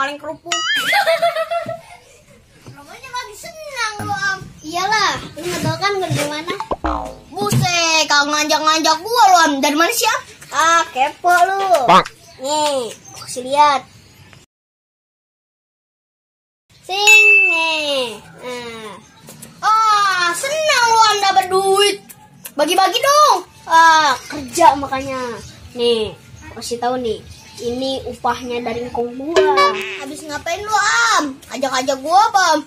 kaleng kerupuk. Namanya lagi senang lu, Am. Iyalah, lu nggak tahu kan gue dari mana? Buset, kau ngajak-ngajak gua lu, Am. Dari mana sih, Am? Ah, kepo lu. Nih, kasih lihat. Sing nih. Nah. Ah, senang lu, Am, dapat duit. Bagi-bagi dong. Ah, kerja makanya. Nih, kasih tahu nih. Ini upahnya dari ngkong gua. Habis ngapain lu, Am? Ajak-ajak gua, Am.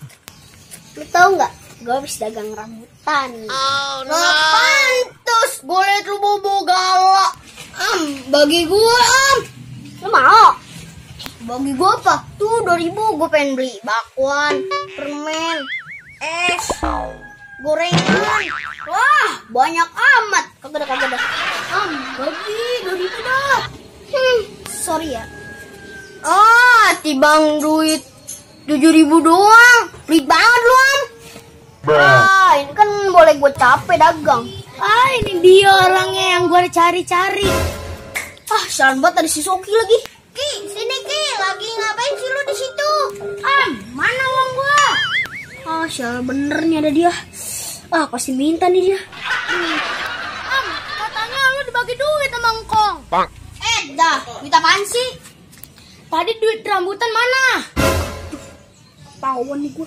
Lu tahu nggak? Gua habis dagang rambutan. Oh, no. Nah, pantes gua liat lu bobo galak. Am, bagi gua, Am. Lu mau? Bagi gua apa? Tuh 2.000 gua pengen beli bakwan, permen, es, gorengan. Wah, banyak amat. Kagak dah. Am, bagi 2.000 dah. Sorry ya. Ah, tibang duit 7.000 doang. Pelit banget lu, Am. Ah, ini kan boleh gue capek dagang. Ah, ini dia orangnya yang gue cari-cari. Ah, sialan banget ada si Soki lagi. Ki, sini Ki. Lagi ngapain sih lu di situ? Am, mana uang gua? Ah, sialan bener nih ada dia. Ah, pasti minta nih dia. Am, katanya lu dibagi duit sama ngkong. Dah, duit apaan sih? Tadi duit rambutan mana? Tauan nih gua.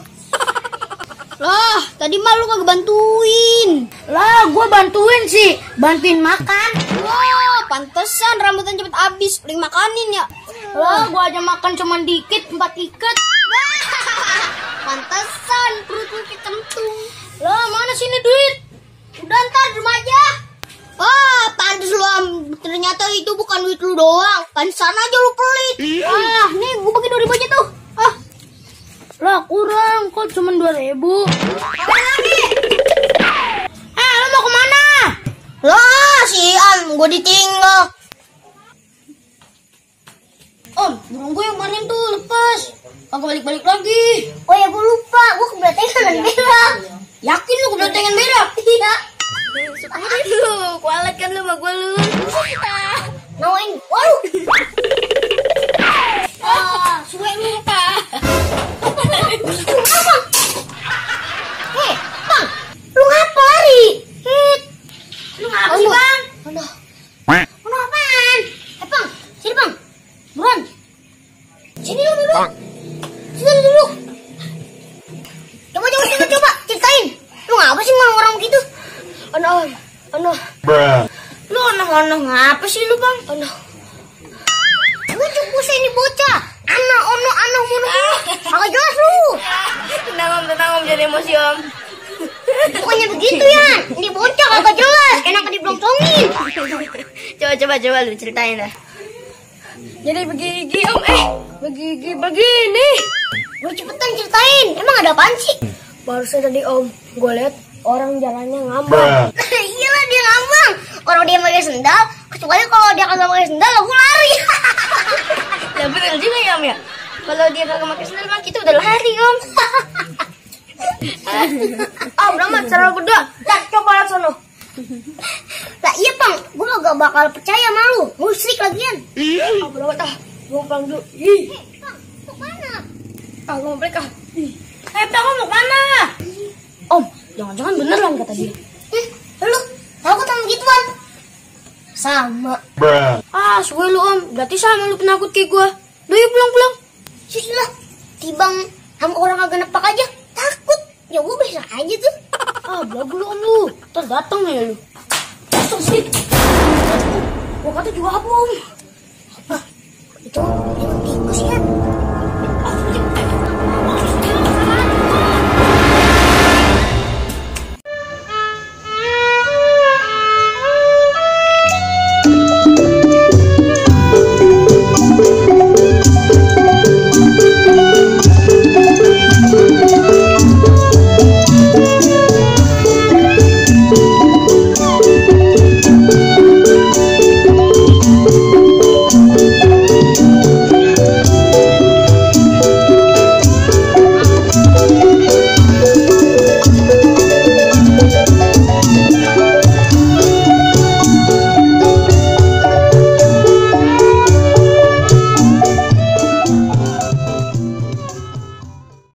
Lah, tadi mah lu kagak bantuin. Lah, gua bantuin sih. Bantuin makan. Wah, pantesan rambutan cepet habis. Paling makanin ya. Lah, gua aja makan cuman dikit, 4 ikat. Pantesan perut lu kecentung. Lah, mana sini duit? Udah ntar di rumah aja. Ah, pantes lu, Am. Ternyata itu bukan duit lu doang. Pantesan aja lu pelit. Ah, nih gua bagi 2.000 aja tuh. Ah. Lah, kurang. Kok cuma 2.000? Apa lagi? Lu mau kemana? Lah, si Am, gua ditinggal. Om, burung gue yang kemarin tuh lepas. Kagak balik-balik lagi. Oh ya, gua lupa. Gua kebetengan dan berak. Yakin lu kebetengan berak? Iya. Aduh, kualat kan lu sama gue lu. Nawain, waduh. Ah, suwe lu Pak. Hei, Bang, lu ngapa lari? Lu ngapa sih, Bang? Aduh. Lu apaan? Bang, sini Bang. Buruan. Sini lu dulu. Sini dulu. Coba, ceritain. Lu ngapa sih malah orang begitu? Aduh. Lu ono ngapa sih lu, Bang? Aduh. Lu cukup ini bocah. Anak mono. Agak jelas lu. Tenang om, jadi emosi om. Pokoknya begitu ya. Ini bocah agak jelas. Enak diblongcongin. Coba lu ceritain dah. Jadi begini om, begini. Lu cepetan ceritain. Emang ada apaan sih? Barusan tadi om, gue liat orang jalannya ngambang. Iyalah dia ngambang. Orang dia pakai sendal, kecuali kalau dia kagak pakai sendal, aku lari. Ya bener juga ya Om ya. Kalau dia kagak pakai sendal mah kita udah lari Om. Ah, udah mah cara berdua. Dah, coba lihat sono. Lah iya Bang, gue gak bakal percaya sama lu. Musrik lagian. Ah, udah dah. Gue pulang dulu. Bang, mau mana? Ah, gue mau balik ah. Bang, mau mana? Om, jangan-jangan beneran kata dia. Lu, aku tahu gituan. Sama. Ah, suwe lu Om. Berarti sama lu penakut kayak gue. Udah yuk pulang. Sisilah, tibang sama orang agak nepak aja. Takut. Ya gue bisa aja tuh. Ah, belagu lu Om lu. Ntar dateng ya lu. Masuk sih. Gue kata juga apa Om? Ah, itu tikus ya.